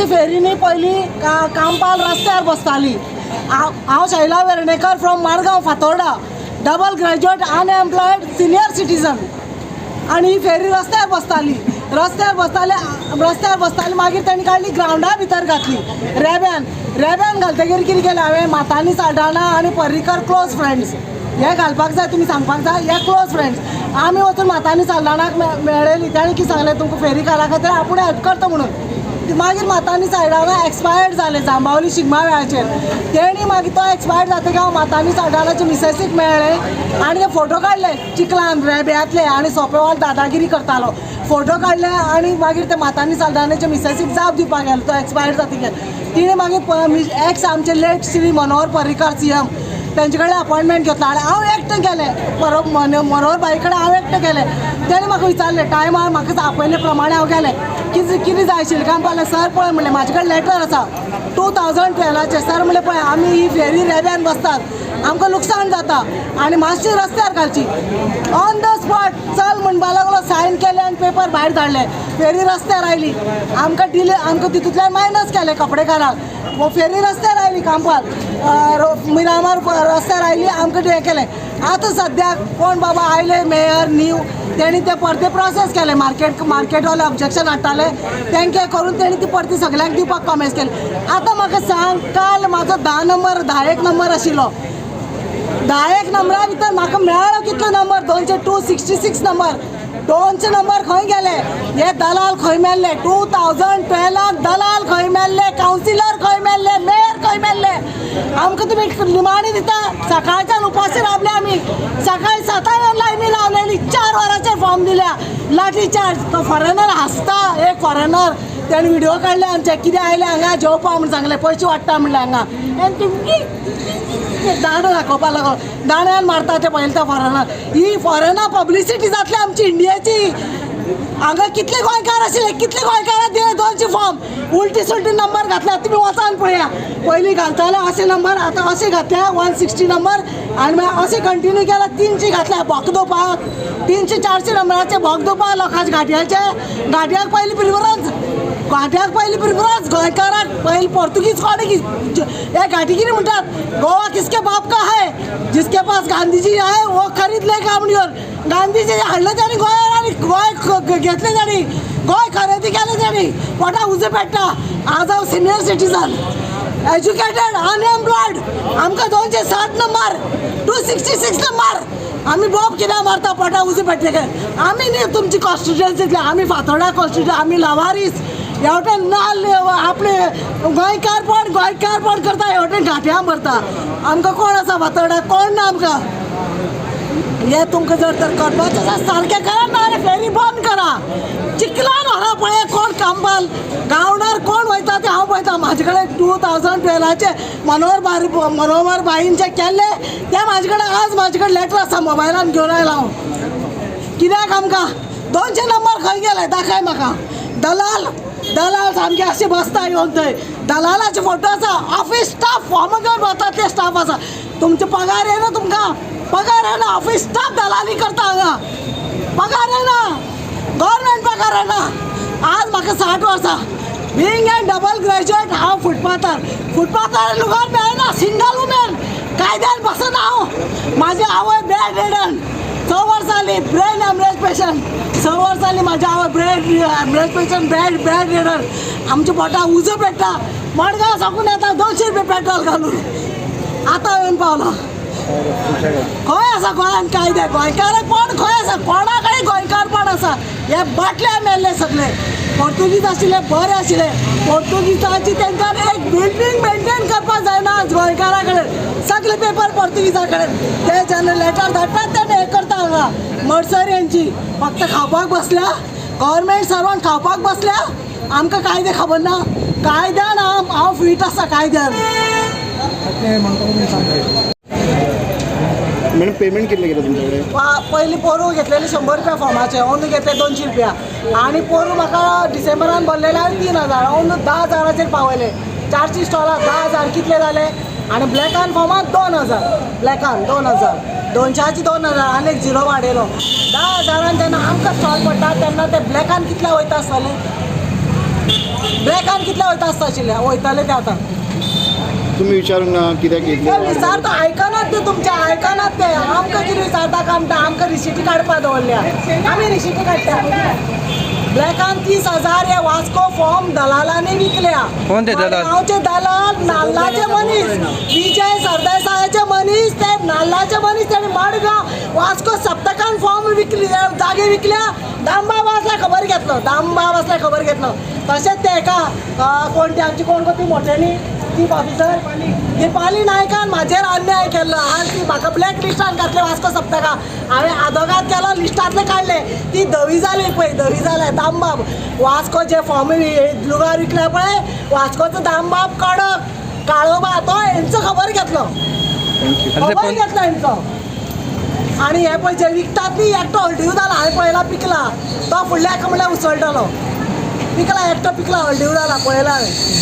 आमची फेरी न्ही पयलीं कांपाल रस्त्यार बसताली. हांव Shaila Vernekar from Margao, Fatorda, double graduate, unemployed, senior citizen. आनी ही फेरी रस्त्यार बसताली, रस्त्यार बसताली, रस्त्यार बसताली. मागीर तांणी काडली, ग्रावंडा भितर घातली रेब्यान. रेब्यान घालतकीर कितें केलें हांवें, मातानी साल्डाना आनी पर्रीकर क्लोज फ्रेंड्स हे घालपाक जाय, तुमी सांगपाक जाय. हे क्लोज फ्रेंड्स आमी वचून मातानी साल्डानाक मेळ्ळेली. ताणें कितें सांगलें, तुमकां फेरी घाला खातीर आपूण हेल्प करता म्हणून. मागीर मातानी साल्डाना एक्सपायर्ड जाले जांबावली शिगमा वेळाचेर. तेणी मागीर तो एक्सपायर्ड जातकीर हांव मातानी साल्डानाचे मिसेसीक मेळ्ळें आनी ते फोटो काडले चिखलान रेब्यांतले आनी सोंपेवाल दादागिरी करतालो. फोटो काडले आनी मागीर ते मातानी साल्डानाच्या मिसेसीक जाप दिवपाक गेलो. तो एक्सपायर्ड जातकीर तिणें मागीर एक्स आमचे लेट श्री मनोहर पर्रीकार सीएम तेंचे कडेन अपॉयंटमेंट घेतला आनी हांव एकटें गेलें. बरोबर मनोहर भाई कडेन हांव एकटें गेलें. तेणें म्हाका विचारलें, टायमार म्हाका आपयले प्रमाणे हांव गेलें. कितें कितें जाय आशिल्लें काय म्हणलें, सर पळय म्हणलें, म्हाजे कडेन लेटर आसा 2012चें. सर म्हणलें, पळय, आमी ही फेरी रेब्यान बसतात, आमकां लुकसाण जाता आनी मातशी रस्त्यार घालची. ऑन the spot चल म्हणपा लागलो. सायन केले आनी पेपर भायर धाडले. फेरी रस्त्यार आयली. आमकां डिले, आमकां तितूंतल्यान मायनस केले कपडेकारांक. फेरी रस्त्यार आयली, कांपाल मिरामार रस्त्यार आयली. आमकां हें केलें. आतां सद्याक कोण बाबा आयले मेयर न्यू, तेणी ते परते प्रोसेस केले. मार्केटवाले ऑब्जेक्शन हाडटाले, तेंके करून तेणी ती परती सगळ्यांक दिवपाक कॉमेस केले. आतां म्हाका सांग, काल म्हाजो 10 नंबर, 10 एक नंबर आशिल्लो. 10 एक नंबरा भितर म्हाका मेळ्ळो कितलो नंबर? 200, 266 नंबर. 200 नंबर खंय गेले? हे दलाल खंय मेल्ले? 2012 त दलाल खंय मेल्ले? कावन्सिलर खंय मेल्ले? मेयर खंय मेल्ले? आमकां तुमी निमाणी दिता. सकाळच्यान उपाशी रावले आमी. सकाळी 7 येवन लायनी लावलेली, 4 वरांचेर फॉर्म दिल्या. लाठी चार्ज. तो फॉरेनर हांसता, एक फॉरेनर, तेणें व्हिडिओ काडले आमचे. कितें आयले हांगा जेवपा म्हूण सांगलें, पयशे वाडटा म्हणलें हांगा. आनी दांडो दाखोवपा लागलो. दांड्यान मारता ते पळयले ते फॉरेनर. ही फॉरेनर पब्लिसिटी जातली आमची इंडियाची. हांगा कितले गोंयकार आशिल्ले, कितले गोंयकाराक दिले 200 फॉर्म? उलटी सुलटी नंबर घातल्या. तुमी वचान पळया. पयलीं घालताले अशे नंबर, आतां अशे घातल्या, 160 नंबर. आनी मागीर अशें कंटिन्यू केल्या, 300 घातल्या भोक दिवपाक. 300 400 नंबराचे भोक दिवपाक लोकांचे घाटयाचे. घाटयाक पयली प्रिफरन्स, घाट्याक पयली प्रिफरन्स, गोंयकाराक पयली. पोर्तुगीज कोण हे घाटी कितें म्हणटात, "गोवा किसके बाप का है? जिसके पास गांधी जी है वो खरीद लेगा" म्हणून. गांधीजी हाडले ताणी गोंयान आनी गोंय घेतले ताणी, गोंय खरेदी केलें ताणी. पोटा उजो पेट्टा. आज हांव सिनियर सिटीजन, एज्युकेटेड, अनएम्प्लॉयड. आमकां 260 नंबर, 266 नंबर. आमी बोब कित्याक मारता? पोटा उजो पेटले. आमी न्ही तुमची कॉन्स्टिट्युएन्सीतले, आमी फातोर्डा कॉन्स्टिट्युएन्सी, आमी लवारीस. हेवटेन नाल्ल आपले गोंयकारपण, गोंयकारपण करता, हेवटेन घाट्यां भरता. आमकां कोण आसा फातोर्डा? कोण ना आमकां. हे तुमकां जर तर करपाचें आसा, सारकें करा, ना जाल्यार फेरी बंद करा. चिखलान व्हरा. पळय कोण कांपाल ग्रावंडार कोण वयता ते हांव पळयता. म्हाजे कडेन 2012 चे मनोहर बारी, मनोहर भाईंचे केल्ले ते म्हाजे कडेन, आज म्हाजे कडेन लेटर आसा, मोबायलान घेवन आयला हांव. कित्याक आमकां 200 नंबर खंय गेले? दाखय म्हाका. दलाल, दलाल सामके अशे बसता येवन थंय. दलालाचे फोटो आसा. ऑफीस स्टाफ फॉर्म घेवन वता ते स्टाफ आसा. तुमचे पगार येना, तुमकां पगार येना. ऑफीस स्टाफ दलाली करता हांगा. पगार येना, गव्हर्मेंट पगार येना. आज म्हाका 60 वर्सां, बिंग एन डबल ग्रॅज्युएट, हांव फुटपाथार, फुटपाथार लुगार मेळना. सिंगल वुमेन, कायद्यान बसना हांव. म्हाजी आवय बेड रिडन 6 वर्सां जाली, ब्रेन हॅमरेज पेशंट. 6 वर्सां जाली म्हाजी आवय brain hemorrhage patient, bed ridden. आमच्या पोटाक उजो पेट्टा. मडगांव साकून येता 200 रुपया पेट्रोल घालून, आतां येवन पावला. खंय आसा गोंयांत कायदे? गोंयकारपण खंय आसा? कोणा कडेन गोंयकारपण आसा? हे बाटल्या मेल्ले सगळे. पोर्तुगीज आशिल्ले बरे आशिल्ले. पोर्तुगीजाची तेंच्यान एक बिल्डींग मेंटेन करपाक जायना. आज गोंयकारा कडेन सगळे पेपर पोर्तुगीजा कडेन. ते जेन्ना लेटर धाडटात तेन्ना हें करता. हांगा मडसर यांची फक्त खावपाक बसल्या, गव्हर्मेंट सर्वंट खावपाक बसल्या. आमकां कायदे खबर ना. कायद्यान हांव हांव फीट आसा कायद्यान. मॅडम, पेमेंट कितलें केलं तुमच्याकडे? पयलीं पोरू घेतलेले 100 रुपया फॉर्माचे, अंदू घेतले 200 रुपया आनी पोरू म्हाका डिसेंबरान भरलेले हांवें 3000. अंदू 10 हजाराचेर पावयले. 400 स्टॉलां, 10,000 कितले जाले? आनी ब्लॅकान फॉर्मात 2000, ब्लॅकान 2000, 200 ची 2000 आनी एक झिरो वाडयलो. 10 हजारान जेन्ना आमकां स्टॉल पडटा तेन्ना ते ब्लॅकान कितले वयता आसतले? ब्लॅकान कितले वयता आसता आशिल्ले, वयताले ते आतां. तुमी विचारूंक ना कित्याक ते घेतले? विचारता, आयकनात ते, तुमचे आयकनात ते. आमकां कितें विचारता काय म्हणटा? आमकां रिसिटी काडपा दवरल्या, आमी रिसिटी काडटा. ब्लॅकान 30,000 हे वास्को फॉर्म दलालांनी विकल्या. कोण ते दलाल? गांवचे दलाल, नाल्लाचे मनीस, विजय सरदेसायाचे मनीस, ते नाल्लाचे मनीस. तेणी मडगांव वास्को सप्तकान फॉर्म विकली, जागे विकल्या. दामबाब आसल्या खबर घेतलो, दामबाब आसल्या खबर घेतलो. तशेंच ते एका कोण ती आमची कोण गो ती मोठ्यांनी चीफ ऑफिसर दीपाली नायकान म्हाजेर अन्याय केल्लो. आज ती म्हाका ब्लॅक लिस्टान घातले वास्को सप्तका. हांवें आदोगाद केलो, लिस्टांतले काडले. ती धवी जाली पळय, धवी जाल्या. दामबाब वास्को जे फॉर्म लुगार विकले पळय, वास्कोचो दामबाब कडक काळोबा, तो हेंचो खबर घेतलो. Thank you. आनी ते खबर घेतलो हेंचो. आनी हे पळय जे विकतात न्ही, एकटो हळदीव जाला, हांवें पळयला पिकला तो, फुडल्या एका म्हणल्यार उसळटलो. पिकला एकटो, पिकला, हळदीव जाला, पळयला हांवें.